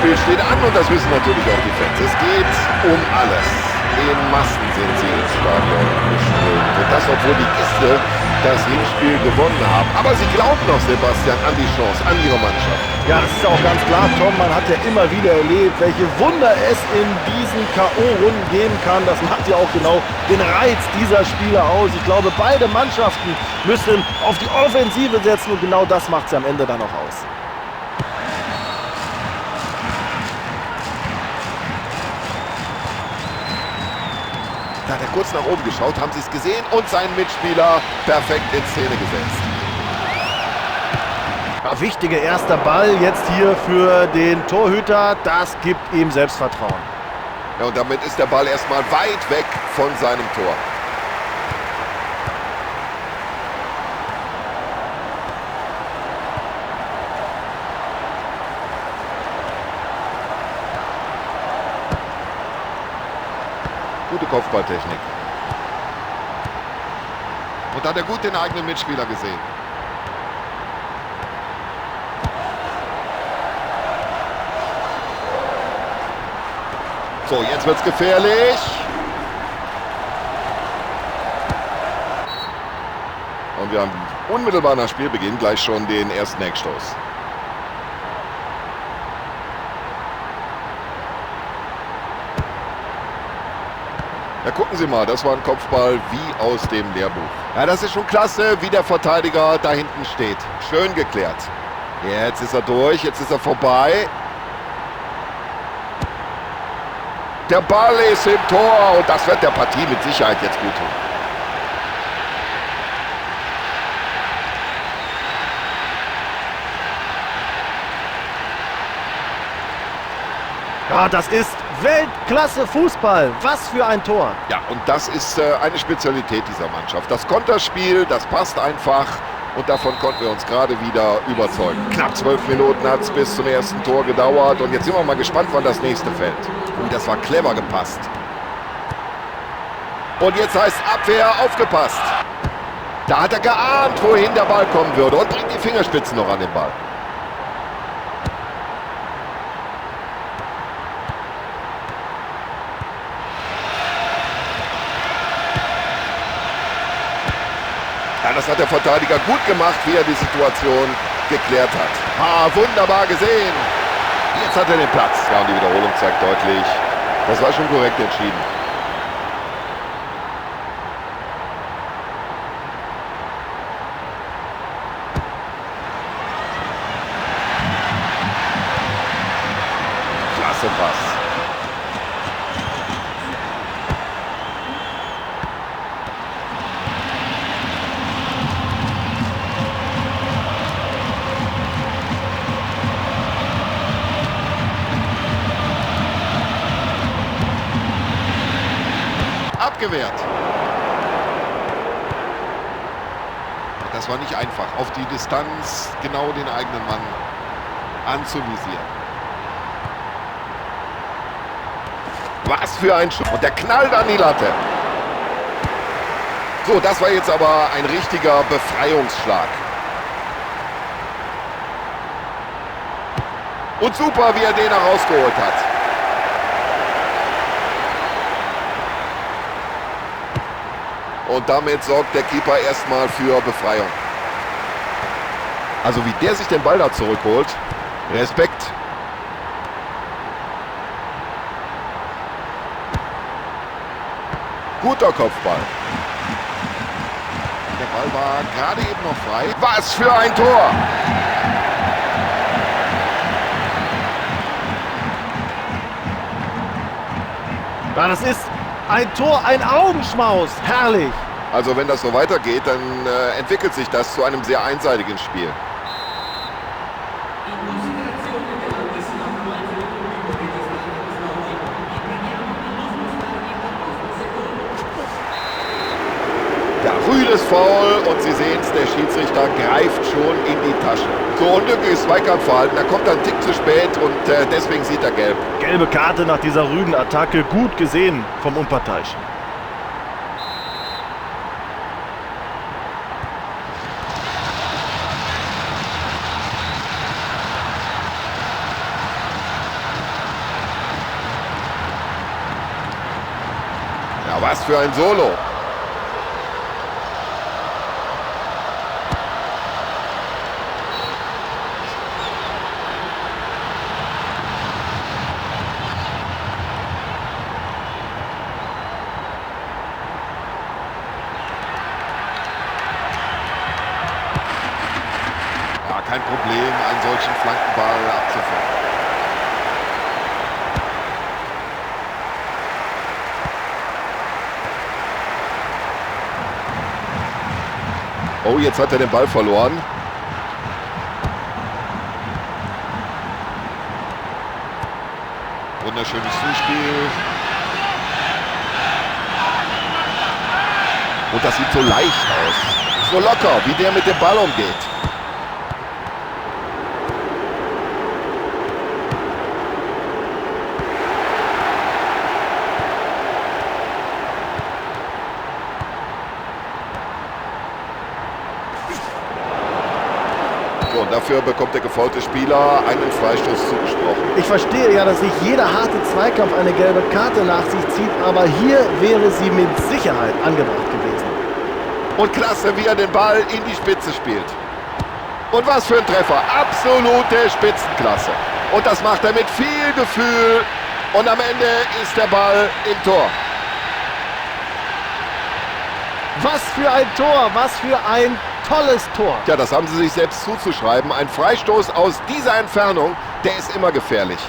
Spiel steht an und das wissen natürlich auch die Fans. Es geht um alles. In Massen sind sie ins Stadion geströmt. Und das, obwohl die Gäste das Hinspiel gewonnen haben. Aber sie glauben noch, Sebastian, an die Chance, an ihre Mannschaft. Ja, das ist auch ganz klar, Tom. Man hat ja immer wieder erlebt, welche Wunder es in diesen K.O.-Runden geben kann. Das macht ja auch genau den Reiz dieser Spiele aus. Ich glaube, beide Mannschaften müssen auf die Offensive setzen und genau das macht sie am Ende dann auch aus. Da hat er kurz nach oben geschaut, haben Sie es gesehen und seinen Mitspieler perfekt in Szene gesetzt. Ja, wichtiger erster Ball jetzt hier für den Torhüter. Das gibt ihm Selbstvertrauen. Ja, und damit ist der Ball erstmal weit weg von seinem Tor. Gute Kopfballtechnik. Und da hat er gut den eigenen Mitspieler gesehen. So, jetzt wird's gefährlich. Und wir haben unmittelbar nach Spielbeginn gleich schon den ersten Eckstoß. Ja, gucken Sie mal, das war ein Kopfball wie aus dem Lehrbuch. Ja, das ist schon klasse, wie der Verteidiger da hinten steht. Schön geklärt. Jetzt ist er durch, jetzt ist er vorbei. Der Ball ist im Tor und das wird der Partie mit Sicherheit jetzt gut tun. Ja, das ist Weltklasse Fußball. Was für ein Tor. Ja, und das ist eine Spezialität dieser Mannschaft. Das Konterspiel, das passt einfach. Und davon konnten wir uns gerade wieder überzeugen. Knapp 12 Minuten hat's bis zum ersten Tor gedauert. Und jetzt sind wir mal gespannt, wann das nächste fällt. Und das war clever gepasst. Und jetzt heißt Abwehr aufgepasst. Da hat er geahnt, wohin der Ball kommen würde. Und bringt die Fingerspitzen noch an den Ball. Ja, das hat der Verteidiger gut gemacht, wie er die Situation geklärt hat. Ah, wunderbar gesehen. Jetzt hat er den Platz. Ja, und die Wiederholung zeigt deutlich, das war schon korrekt entschieden. Klasse Pass. Abgewehrt. Das war nicht einfach, auf die Distanz genau den eigenen Mann anzuvisieren. Was für ein Schuss. Und der knallt an die Latte. So, das war jetzt aber ein richtiger Befreiungsschlag. Und super, wie er den herausgeholt hat. Und damit sorgt der Keeper erstmal für Befreiung. Also wie der sich den Ball da zurückholt, Respekt. Guter Kopfball. Der Ball war gerade eben noch frei. Was für ein Tor! Ja, das ist ein Tor, ein Augenschmaus. Herrlich. Also wenn das so weitergeht, dann entwickelt sich das zu einem sehr einseitigen Spiel. Ja, rüdes Foul und Sie sehen's, der Schiedsrichter greift schon in die Tasche. So unglückliches Zweikampfverhalten, da kommt er einen Tick zu spät und deswegen sieht er gelb. Gelbe Karte nach dieser rüden Attacke, gut gesehen vom Unparteiischen. Ja, was für ein Solo. Ja, kein Problem, einen solchen Flankenball abzufangen. Oh, jetzt hat er den Ball verloren. Wunderschönes Zuspiel. Und das sieht so leicht aus. So locker, wie der mit dem Ball umgeht. So, und dafür bekommt der gefaulte Spieler einen Freistoß zugesprochen. Ich verstehe ja, dass nicht jeder harte Zweikampf eine gelbe Karte nach sich zieht, aber hier wäre sie mit Sicherheit angebracht gewesen. Und klasse, wie er den Ball in die Spitze spielt. Und was für ein Treffer. Absolute Spitzenklasse. Und das macht er mit viel Gefühl. Und am Ende ist der Ball im Tor. Was für ein Tor, was für ein tolles Tor. Tja, das haben sie sich selbst zuzuschreiben. Ein Freistoß aus dieser Entfernung, der ist immer gefährlich.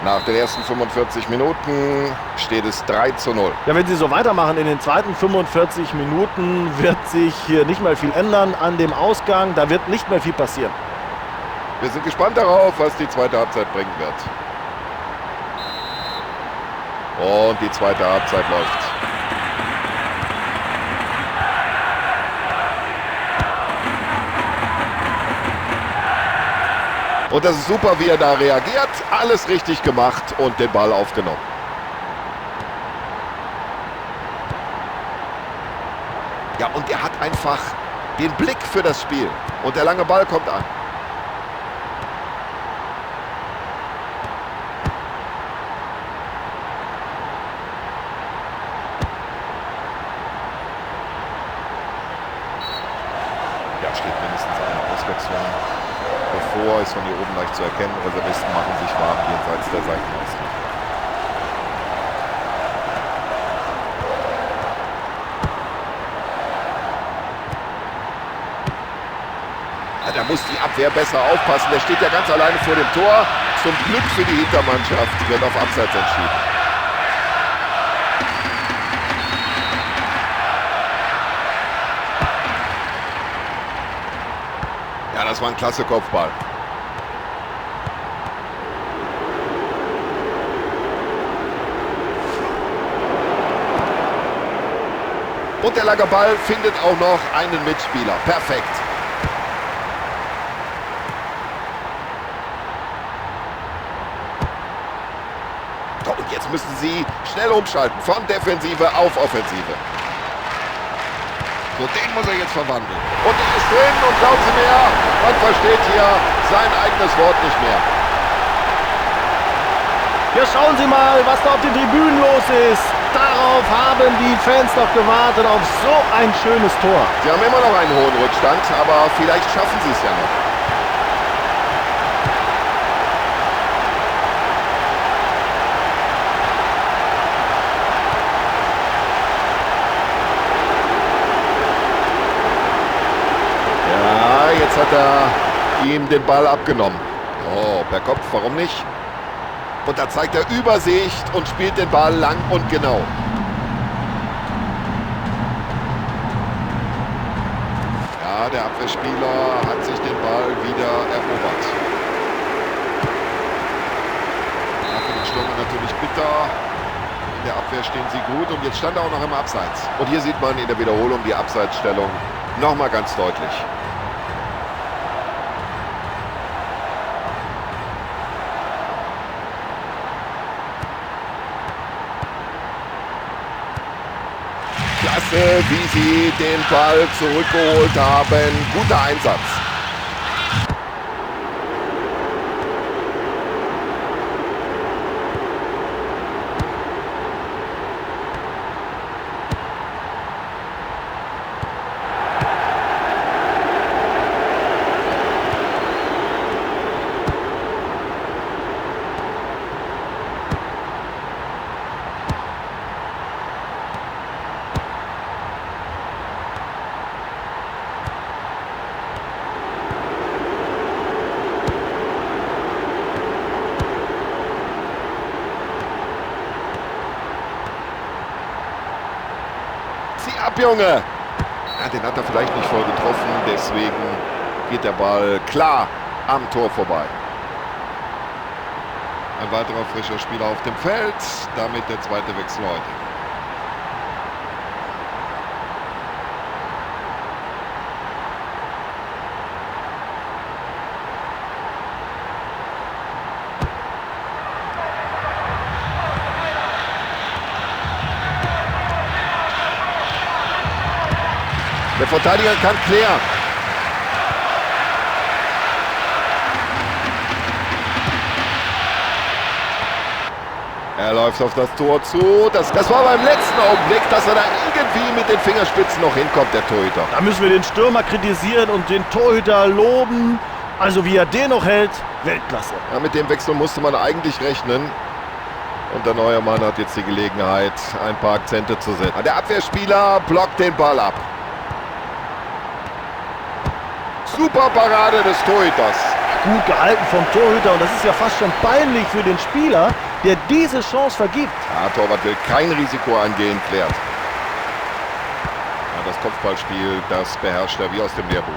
Nach den ersten 45 Minuten steht es 3:0. Ja, wenn sie so weitermachen in den zweiten 45 Minuten, wird sich hier nicht mehr viel ändern an dem Ausgang. Da wird nicht mehr viel passieren. Wir sind gespannt darauf, was die zweite Halbzeit bringen wird. Und die zweite Halbzeit läuft. Und das ist super, wie er da reagiert. Alles richtig gemacht und den Ball aufgenommen. Ja, und er hat einfach den Blick für das Spiel. Und der lange Ball kommt an. Ja, steht mindestens eine Auswechslung bevor, ist von hier oben leicht zu erkennen. Reservisten machen sich warm jenseits der Seitenleiste. Ja, da muss die Abwehr besser aufpassen. Der steht ja ganz alleine vor dem Tor. Zum Glück für die Hintermannschaft wird auf Abseits entschieden. Ja, das war ein klasse Kopfball. Und der lange Ball findet auch noch einen Mitspieler. Perfekt. Und jetzt müssen sie schnell umschalten. Von Defensive auf Offensive. So, den muss er jetzt verwandeln. Und er ist drin und glauben Sie mir, man versteht hier sein eigenes Wort nicht mehr. Ja, schauen Sie mal, was da auf den Tribünen los ist. Darauf haben die Fans doch gewartet, auf so ein schönes Tor. Sie haben immer noch einen hohen Rückstand, aber vielleicht schaffen sie es ja noch. Ja, jetzt hat er ihm den Ball abgenommen. Oh, per Kopf, warum nicht? Und da zeigt er Übersicht und spielt den Ball lang und genau. Ja, der Abwehrspieler hat sich den Ball wieder erobert. Ja, für den Stürmer natürlich bitter. In der Abwehr stehen sie gut und jetzt stand er auch noch im Abseits. Und hier sieht man in der Wiederholung die Abseitsstellung nochmal ganz deutlich. Klasse, Klasse, wie sie den Ball zurückgeholt haben. Guter Einsatz. Ab, Junge! Ja, den hat er vielleicht nicht voll getroffen, deswegen geht der Ball klar am Tor vorbei. Ein weiterer frischer Spieler auf dem Feld, damit der zweite Wechsel heute. Der Verteidiger kann klären. Er läuft auf das Tor zu. Das war beim letzten Augenblick, dass er da irgendwie mit den Fingerspitzen noch hinkommt, der Torhüter. Da müssen wir den Stürmer kritisieren und den Torhüter loben. Also wie er den noch hält, Weltklasse. Ja, mit dem Wechsel musste man eigentlich rechnen. Und der neue Mann hat jetzt die Gelegenheit, ein paar Akzente zu setzen. Der Abwehrspieler blockt den Ball ab. Super Parade des Torhüters. Gut gehalten vom Torhüter und das ist ja fast schon peinlich für den Spieler, der diese Chance vergibt. Ja, Torwart will kein Risiko eingehen, klärt. Ja, das Kopfballspiel, das beherrscht er wie aus dem Lehrbuch.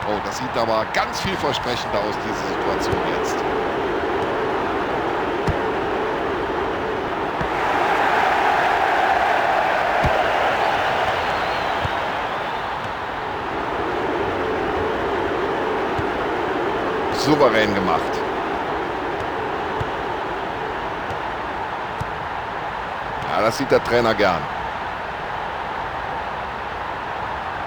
Oh, das sieht aber ganz vielversprechend aus, diese Situation jetzt. Souverän gemacht. Ja, das sieht der Trainer gern.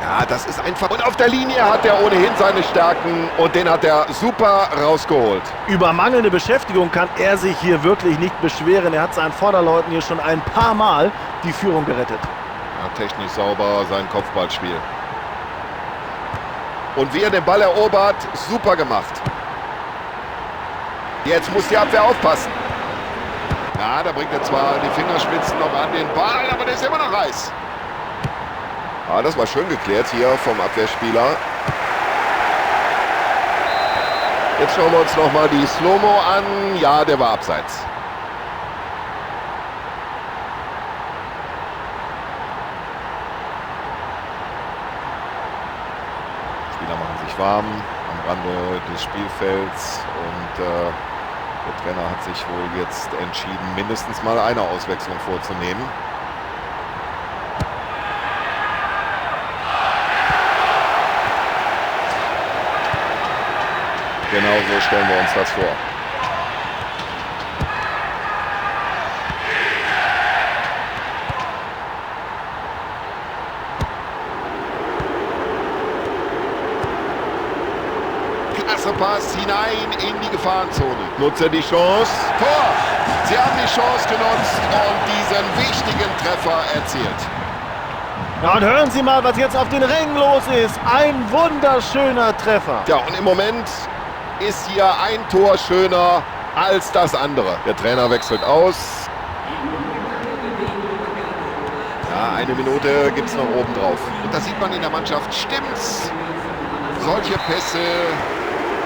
Ja, das ist einfach. Und auf der Linie hat er ohnehin seine Stärken und den hat er super rausgeholt. Über mangelnde Beschäftigung kann er sich hier wirklich nicht beschweren. Er hat seinen Vorderleuten hier schon ein paar Mal die Führung gerettet. Ja, technisch sauber sein Kopfballspiel. Und wie er den Ball erobert, super gemacht. Jetzt muss die Abwehr aufpassen. Ja, da bringt er zwar die Fingerspitzen noch an den Ball, aber der ist immer noch heiß. Ah, das war schön geklärt hier vom Abwehrspieler. Jetzt schauen wir uns nochmal die Slow-Mo an. Ja, der war abseits. Spieler machen sich warm am Rande des Spielfelds und der Trainer hat sich wohl jetzt entschieden, mindestens mal eine Auswechslung vorzunehmen. Genau so stellen wir uns das vor. Klasse Pass hinein in die Gefahrenzone. Nutzt er die Chance? Tor! Sie haben die Chance genutzt und diesen wichtigen Treffer erzielt. Ja, und hören Sie mal, was jetzt auf den Rängen los ist. Ein wunderschöner Treffer. Ja, und im Moment ist hier ein Tor schöner als das andere. Der Trainer wechselt aus. Ja, eine Minute gibt's noch oben drauf. Und das sieht man in der Mannschaft. Stimmt's? Solche Pässe,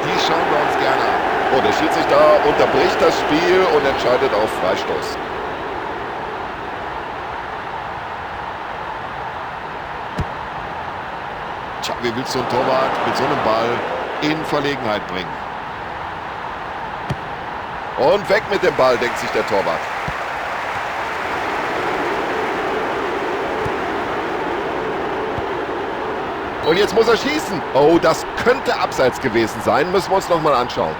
die schauen wir uns gerne an. Oh, der Schiedsrichter unterbricht das Spiel und entscheidet auf Freistoß. Tja, wie willst du einen Torwart mit so einem Ball in Verlegenheit bringen? Und weg mit dem Ball, denkt sich der Torwart. Und jetzt muss er schießen. Oh, das könnte abseits gewesen sein. Müssen wir uns nochmal anschauen.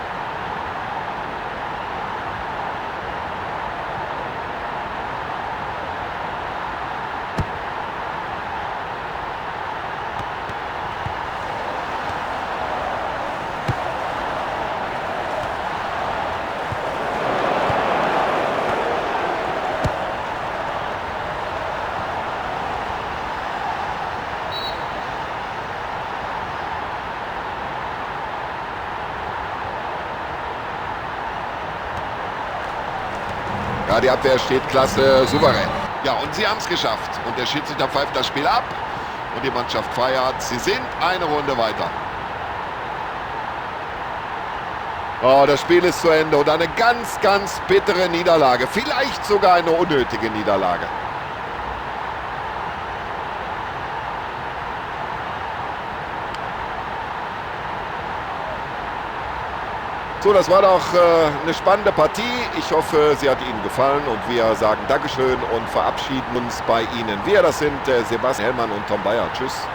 Ja, die Abwehr steht klasse, souverän. Ja, und sie haben es geschafft. Und der Schiedsrichter pfeift das Spiel ab. Und die Mannschaft feiert. Sie sind eine Runde weiter. Oh, das Spiel ist zu Ende und eine ganz, ganz bittere Niederlage. Vielleicht sogar eine unnötige Niederlage. So, das war doch eine spannende Partie. Ich hoffe, sie hat Ihnen gefallen und wir sagen Dankeschön und verabschieden uns bei Ihnen. Wir, das sind Sebastian Hellmann und Tom Bayer. Tschüss.